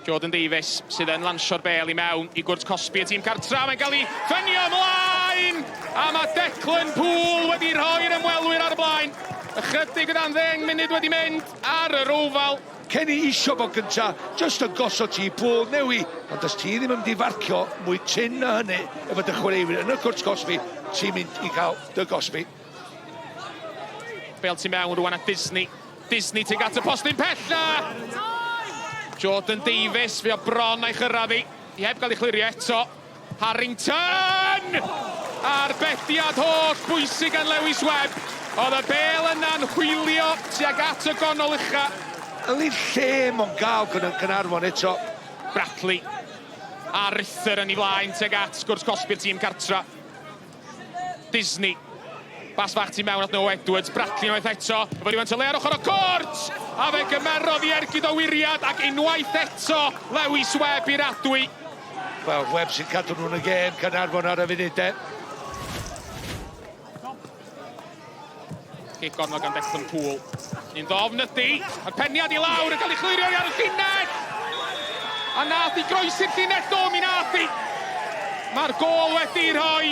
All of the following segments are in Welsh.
Jordan Davies sydd yn lansio'r bêl i mewn i gwrt cosbi y tîm cartra. Mae'n cael ei ffynio ymlaen! A mae Declan Poole wedi rhoi'r ymwelwyr ar y blaen. Ychydig o dan ddeng munud wedi mynd ar yr Oval. Kenny isio bod gynta, jyst yn gosod ti i Poole, newi, ond os ti ddim yn mynd i farcio mwy tynn na hynny efo dy chwaraewyr yn y cwrt cosbi, ti'n mynd i gael dy gosbi. Bêl tu mewn rwan at Disney. Disney tuag at y postyn pella! Jordan Davies, fe o bron a'i chyrraedd hi. Hi heb gael ei chlirio eto. Harrington! Arbediad holl bwysig gan Lewis Webb. Oedd y bêl yna'n hwylio tuag at y gonol ucha. Yli lle mo'n gael Caernarfon eto. Bradley a Rither yn ei flaen tuag at gwrs cosbi'r tîm cartra. Disney. Bas fach tu mewn at Noah Edwards. Bradley unwaith eto. Efo rhywfaint o le ar ochr y cwrt! A fe gymerodd i ergyd o wiriad ac unwaith eto Lewis Webb i'r adwy. Wel, Webb sy'n cadw nhw'n y gêm, Caernarfon ar y funud de. Cic gornel gan Declan Poole. Un ddofn ydy. Mae'r peniad i lawr yn cael ei chlirio ar y llinell! A nath i groesi'r llinell do, mi nath i! Mae'r gôl wedi'i rhoi.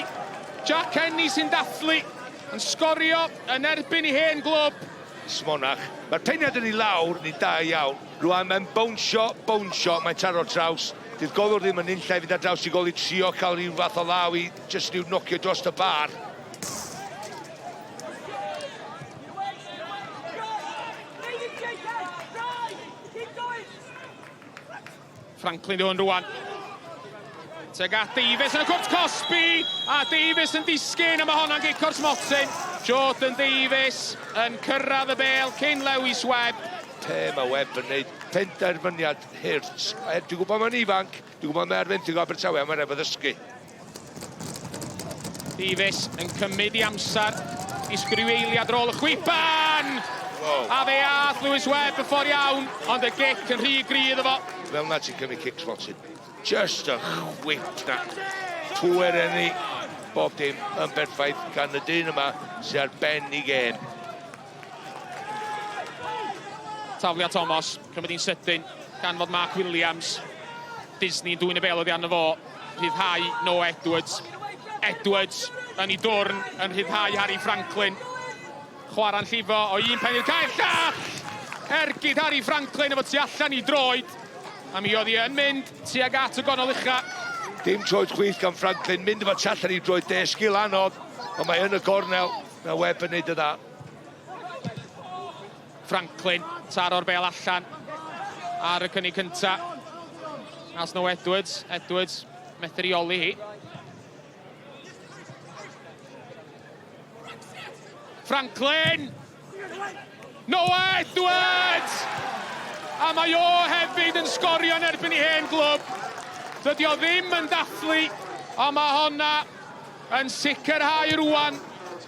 Jack Kenny sy'n dathlu, yn sgorio yn erbyn ei hen glwb. Smonach. Mae'r peniad yn ei lawr, ni'n da iawn. Rwan mae'n bownsio, bownsio, mae'n taro'r traws. Dydd golwr ddim yn unlla i fynd ar draws i gol i trio cael rhyw fath o law i jyst rhyw nocio dros y bar. Franklin di hwn rwan. Tuag at Davies yn y cwrt cosbi! A Davies yn disgyn, a mae honna'n gic o'r smotyn. Jordan Davies yn cyrraedd y bêl cyn Lewis Webb. Pe mae Webb yn gwneud penderfyniad hurt. Dwi'n gwybod mae'n ifanc, dwi'n gwybod mae ar fenthyg o Abertawe, a mae'n rhaid fo ddysgu. Davies yn cymryd i amser i sgriw eiliad rôl y chwiban! Wow. A fe ath Lewis Webb y ffordd iawn, ond y gic yn rhy gry iddo fo. Fel na ti'n cymryd cic smotyn. Just y chwip na. Pŵer enni, bob dim yn berffaith gan y dyn yma sy'n ar ben i gêm. Tafliad Thomas, cymryd hi'n sydyn, gan fod Mark Williams, Disney yn dwyn y bel oddi arno fo, rhyddhau Noah Edwards. Edwards yn ei dwrn yn rhyddhau Harry Franklin. Chwarae'n llifo o un pen i'r cae llall! Ergyd Harry Franklin efo tu allan i droed. A mi oedd hi yn mynd tuag at y gonol ucha. Dim troed chwith gan Franklin, mynd efo tu allan i droed de, sgil anodd, ond mae yn y gornel. Mae Webb yn neud y dda. Franklin, taro'r bel allan ar y cynnig cynta. As no Edwards, Edwards methu reoli hi. Franklin! Noah Edwards! A mae o hefyd yn sgorio yn erbyn ei hen glwb. Dydy o ddim yn dathlu, ond mae honna yn sicrhau rwan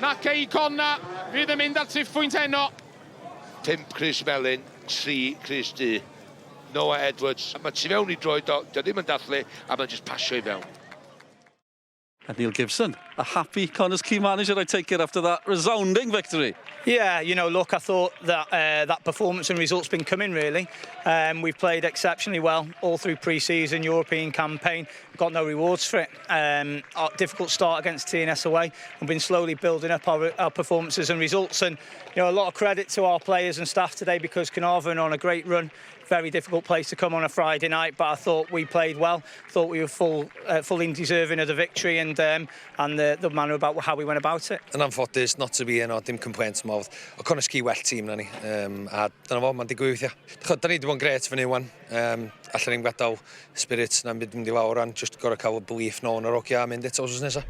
na Cei Connah fydd yn mynd ar triphwynt heno. 5 crys melyn, 3 crys du. Noah Edwards, mae tu fewn i droed o, dio ddim yn dathlu, a mae'n just pasio i fewn. And Neil Gibson, a happy Connah's Quay manager, I take it, after that resounding victory. Yeah, you know, look, I thought that that performance and results been coming, really. We've played exceptionally well all through pre-season, European campaign, got no rewards for it. Our difficult start against TNS away, and been slowly building up our performances and results. And, you know, a lot of credit to our players and staff today, because Caernarfon on a great run, very difficult place to come on a Friday night, but I thought we played well, thought we were fully deserving of the victory and the manner about how we went about it. Yn anffodus, not to be yno, dim complaints yma. O Connah's Quay well tîm na ni, a dyna fo, mae'n digwydd weithiau. Da ni wedi bod yn gret fyny wan, allan ni'n gadael spirits na'n byd mynd i lawr ran, just gorau cael y belief nôl yn yr ogia a mynd eto wsos nesaf.